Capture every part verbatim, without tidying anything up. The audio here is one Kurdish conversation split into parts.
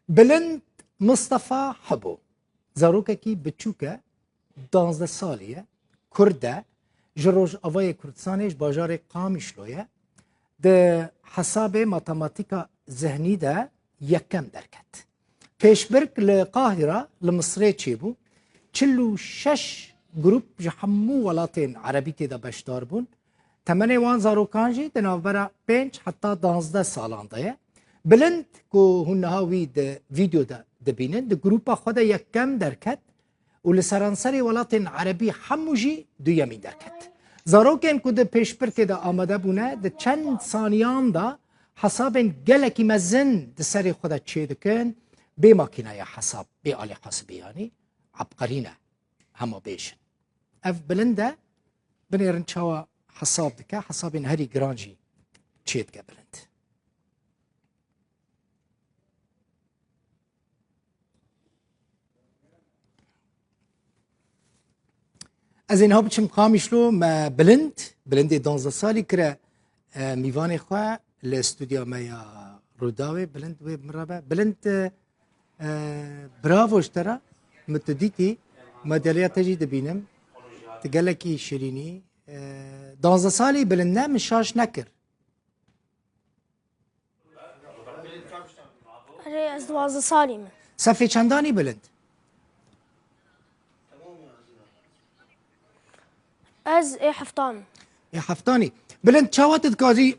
Bilind Mistefa Hibo, zarokekî biçûk e, duwazdeh salî ye, Kurd e, ji Rojavayê Kurdistanê, ji bajarê Qamişlo ye. Di hesabê matematîka zihnî de yekem derket. Pêşbirk li Qahira, li Misirê çêbû. Çil û şeş grûp ji hemû welatên erebî tê de beşdar bûn. Temenê wan zarokan jî di navbera pênc heta duwazdeh salan de ye. Bilind, ku hûn niha wî di vîdeo de dibînin, di grûpa xwe de yekem derket û li seranserê welatên erebî hemû jî duyemîn derket. Zarokên ku di pêşbirkê de amade bûne, di çend saniyan de hesabên gelekî mezin di serê xwe de çêdikin, bê makîneya hesab, bê alî hesibê, yanî ebqerî ne, hema bêjin. Ev Bilind e, binêrin çawa hesab dike, hesabên herî giran jî çêdike Bilind. Ez ê niha biçim Qamişlo, me Bilind, Bilindê duwazdeh salî kire, e, mîvanê xwe li stûdya me ya Rûdawê. Bilind wê bi min re be. Bilind, e, e, bravo ji te re. Min tu dîtî. Madalya te jî dibînim. Tu gelekî şirînî. E, duwazdeh salî Bilind ne, min şaş nekir. Erê, ez duwazdeh salî me. Sefê çendanî Bilind? Ez ê heftan. Ê heftanî. Bilind, çawa tu dikarî,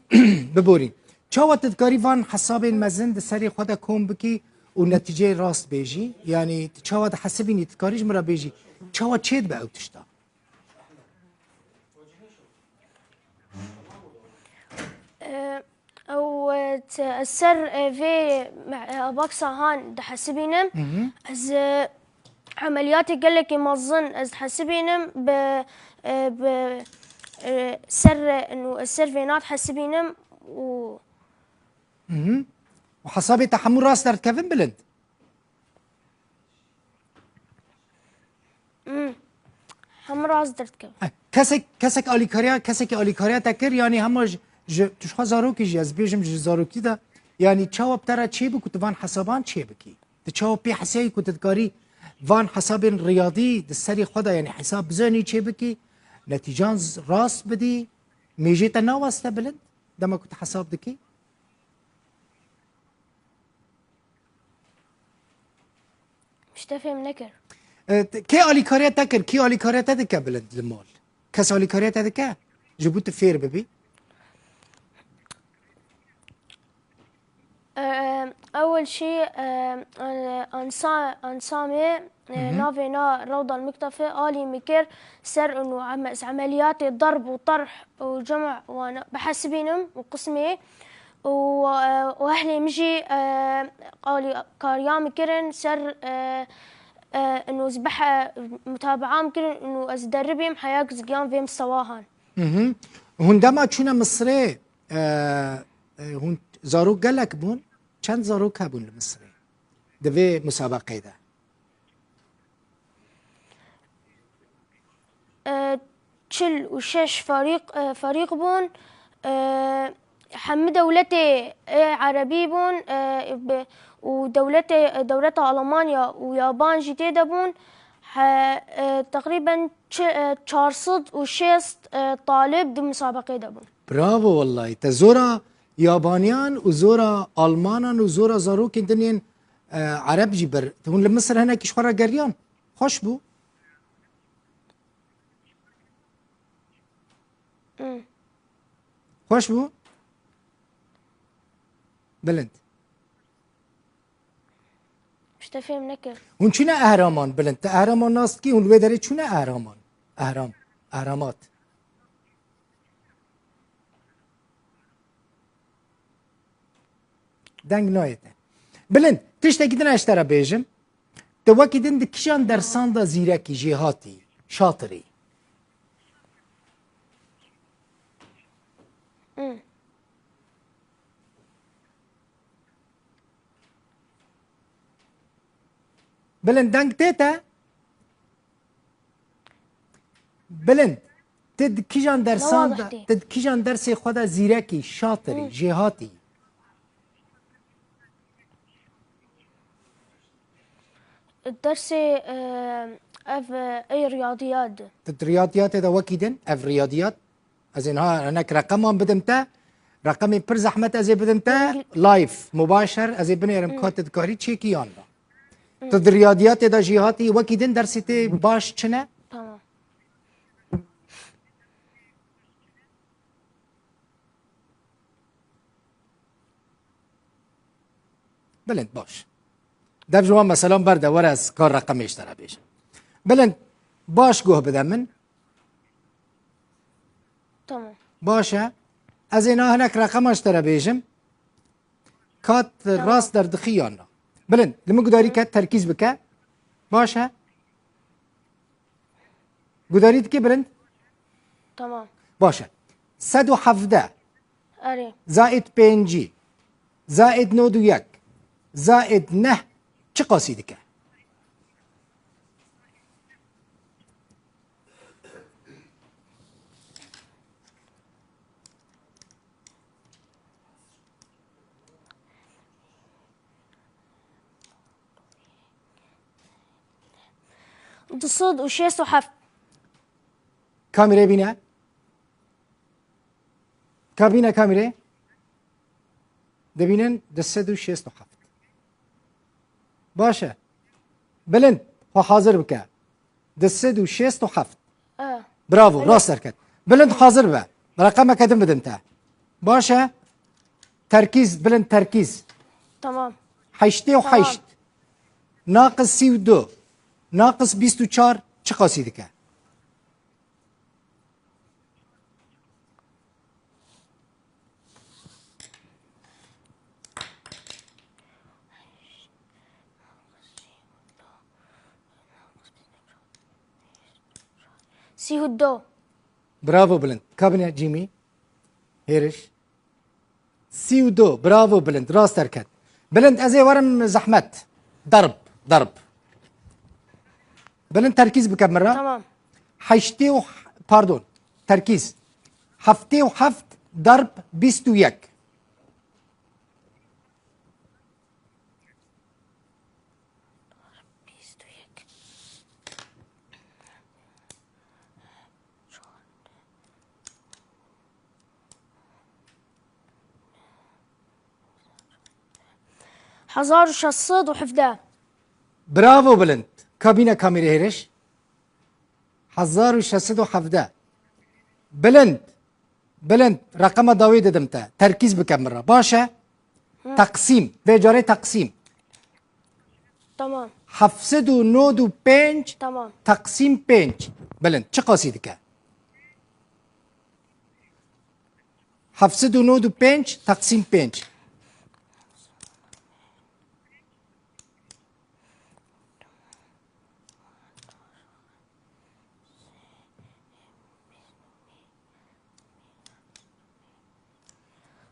biborî. Çawa tu dikarî van hesabên mezin di serê xwe de kom bikî û netîceyê rast bêjî? Yanî tu çawa dihesibînî, tu dikarî ji min re bêjî, çawa çêdibe ew tişta? Ew, e, t-, ez ser, e, vê me-, e, baksa han dihesibînim. Hı hı. Ez, e, emeliyatê gelekî mezin ez dihesibînim. Bi, e, bi, e, ser, e, nû, ez ser vêna dihesibînim û Hı hı. Û hesabê te hemû rast derdikevin Bilind? Hmm. Hemû rast derdikevin. Heh, kesek, kesek alîkariya, kesekî alîkariya te kir, yanî hema ji, ji, tu ji xwe zarokî jî, ez bêjim ji zarokî de, yanî çawa bi te re çêbû ku tu van hesaban çêbikî? Tu çawa pê hesiyayî ku tu dikarî van hesabên riyadî di serî xwe de, yanî hesab bizanî çêbikî, netîcan z-, rast bidî, mêjê te naweste Bilind, dema ku tu hesab dikî? Ji te fêm nekir. E, t-, kê alîkariya te kir? Kê alîkariya te dike Bilind li mal? Kes alîkariya te dike? Ji bo tu fêr bibî? E, ewil şî, e, e, ansa-, ansamê, e, Hı hı. navê na Rewdal Miktafê alî min kir ser û em-, emeliyatê darb û tarh û cem wan bihesibînim û qismê û, e, û ehlê min jî, e, alîkariya min kirin ser, e, e, û ez bihe-, mutabaa min kirin û ez deribîm heya giyan vê mistewahan. Hı hı. Hûn dema çûne Misirê, e, e, hûn zarok gelek bûn? Çend zarok hebûn li Misirê? Di vê musabeqê de? E, çil û şeş ferîq, e, ferîq bûn. E, hemî dewletê ê erebî bûn, e, bi-, û dewletê, dewleta Almanya û yaban jî tê de bûn. He, e, teqrîben çi-, e, çar sed û şêst, e, talib di musabeqê de bûn. Bravo wellahî. Te zora yabaniyan û zora almanan û zora zarokên din yên, e, ereb jî bir. Hûn li Misir hinekî ji xwe re geriyan. Xweş bû. Hmm. Xweş bû. Bilind. Ji te fêm nekir. Hûn çûne Ehraman Bilind? Te Ehraman nas dikî? Hûn li wê derê çûne Ehraman? Ehram. Ehramat. Deng nayê te. Bilind, tiştekî din ez ji te re bêjim. Tu wekî din di kîjan dersan de zîrekî, jêhatî, şatir î? Hmm. Bilind, deng tê te? Bilind, tu di kîjan dersan de, tu di kîjan dersê xwe de zîrekî, şatir î, jêhatî? Dersê, e, ev, e, ey riyadiyat. Di riyadiyatê de wekî din, ev riyadiyat. Ez ê niha hinek reqeman bidim te. Reqemên pir zehmet ez ê bidim te. Live, mubaşer, ez ê binêrim ka tu dikarî çêkî yan na. Tu di riyadiyatê de jî hatî wekî din dersê tê baş çi ne? Tamam. Bilind, baş. Dev ji wan meselan berde, were ez ka reqemê ji te re bêjim. Bilind, baş guh bide min. Tamam. Baş e. Ez ê niha hinek reqeman ji te re bêjim. Ka tu rast derdixî yan na. Bilind, li min gudarî ke, terkîz bike. Baş e. Gudarî dikî, Bilind? Tamam. Baş e. Sed û hevdeh. Erê. Zaid pêncî. Zaid nod û yek. Zaid neh çiqasî dike? Du sed û şêst û heft. Kamîrê bîne. Ka bîne kamîrê. Dibînin du sed û şêst û heft. Baş e. Bilind, xwe hazir bike. Du sed û şêst û heft. E. Bravo, rast derket. Bilind, hazir be. Reqemeke din bidim te. Baş e. Terkîz, Bilind, terkîz. Tamam. Heştê û heşt. Tamam. Naqis sî û du. Naqis bîst û çar çiqasî dike? Sî û du. Bravo Bilind. Ka bîne Cîmî. Hêriş. Sî û du, bravo Bilind, rast derket. Bilind, ez ê werim zehmet. Darb, darb. Bilind, terkîz bike min re. Tamam. Heştê û, pardon, terkîz. Heftê û heft darb bîst û yek. Hezar û şeş sed û hevdeh. Bravo Bilind. Ka bîne kamîrê hêriş. Hezar û şeş sed û hevdeh. Bilind. Bilind, reqema dawî didim te. Terkîz bike min re. Baş e? Hı. Teqsîm. Vê carê teqsîm. Tamam. Heft sed û nod û pênc Tamam. teqsîm pênc. Bilind, çiqasî dike? Heft sed û nod û pênc teqsîm pênc.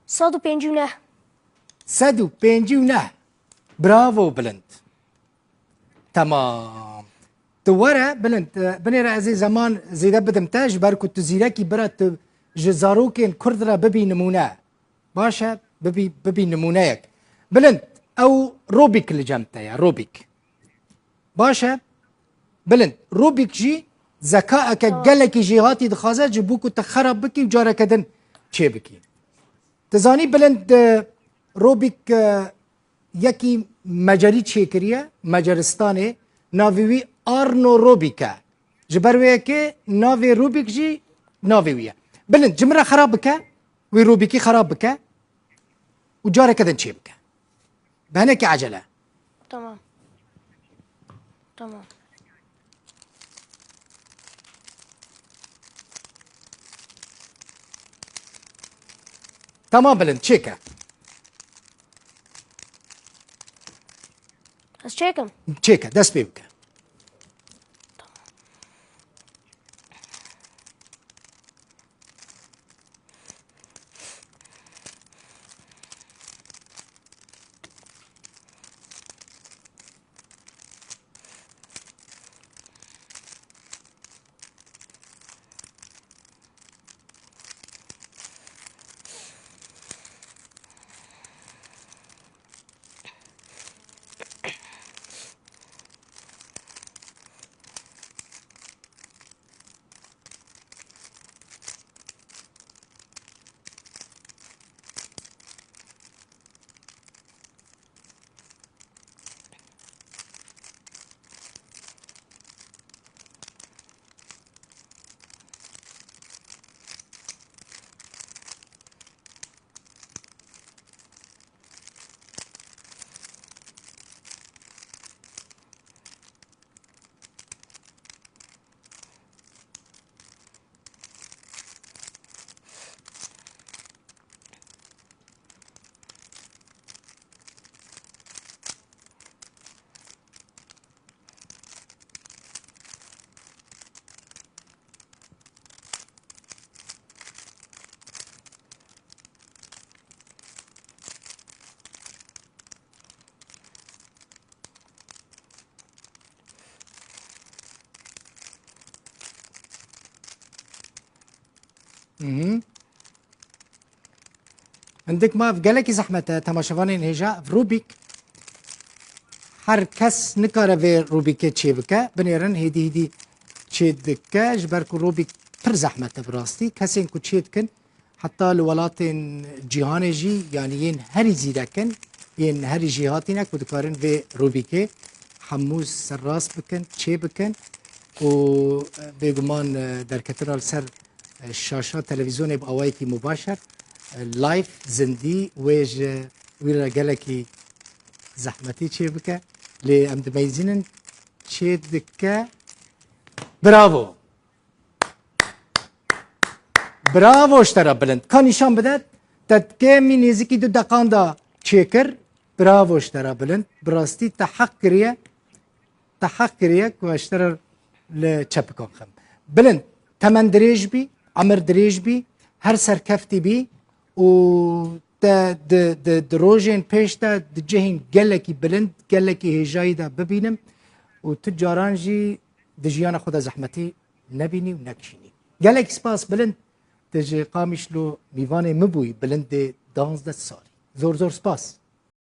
Sed û pêncî û neh. Sed û pêncî û neh. Bravo Bilind. Temam. Tu were Bilind, e, binêre ez ê zeman zêde bidim te, ji ber ku tu zîrekî bira, tu ji zarokên Kurd re bibî nimûne. Baş e, bibî, bibî nimûneyek. Bilind, ew Rubik li cem te ye, Rubik. Baş e. Bilind, Rubik jî zekaeke Tamam. gelekî jêhatî dixwaze ji bo ku te xerab bikî û careke din çêbikî. Tu zanî Bilind, e, Rubik, e, yekî mecerî çêkiriye, Meceristanê, navê wî Arno Rubik e. Ji ber wê yekê navê Rubik jî navê wî ye. Bilind, ji min re xerab bike, wî Rubikî xerab bike û careke din çêbike. Bi hinekî ecele. Tamam. Tamam. Tamam Bilind, çêke. Ez çêkim. Çêke, dest pê bike. Hı hı. Hindik ma ev gelekî zehmet e, temaşevanên hêja, ev Rubik. Her kes nikare vê Rubikê çêbike. Binêrin hêdî hêdî çêdike. Ji ber ku Rubik pir zehmet e bi rastî. Kesên ku çêdikin, heta li welatên cîhanê jî, yanî yên herî zîrek in, yên herî jêhatî ne ku dikarin vê Rubikê hemû serrast bikin, çêbikin û, e, bêguman, e, derketina li ser, e, şaşa televîzyonê bi awayekî mubaşer, e, live, zindî, wê ji wî re gelekî zehmetî çêbike. Lê em dimeyzînin, çêdike. Bravo! Bravo ji te re bilind. Ka nîşan bide, te kêmî nêzîkî du deqan de çêkir. Bravo ji te re bilind. Bi rastî te heq kiriye. Te heq kiriye ku ez ji te re li çepikan xem. Bilind, temen dirêj bî, emir dirêj bî, her serkeftî bî û te di, di, di rojên pêş de di cihên gelekî bilind, gelekî hêjayî de bibînim û tu caran jî di jiyana xwe de zehmetî nebînî û nekişînî. Gelek spas bilind, tu ji Qamişlo mîvanê min bûyî, bilindê danzdeh salî. Zor zor spas.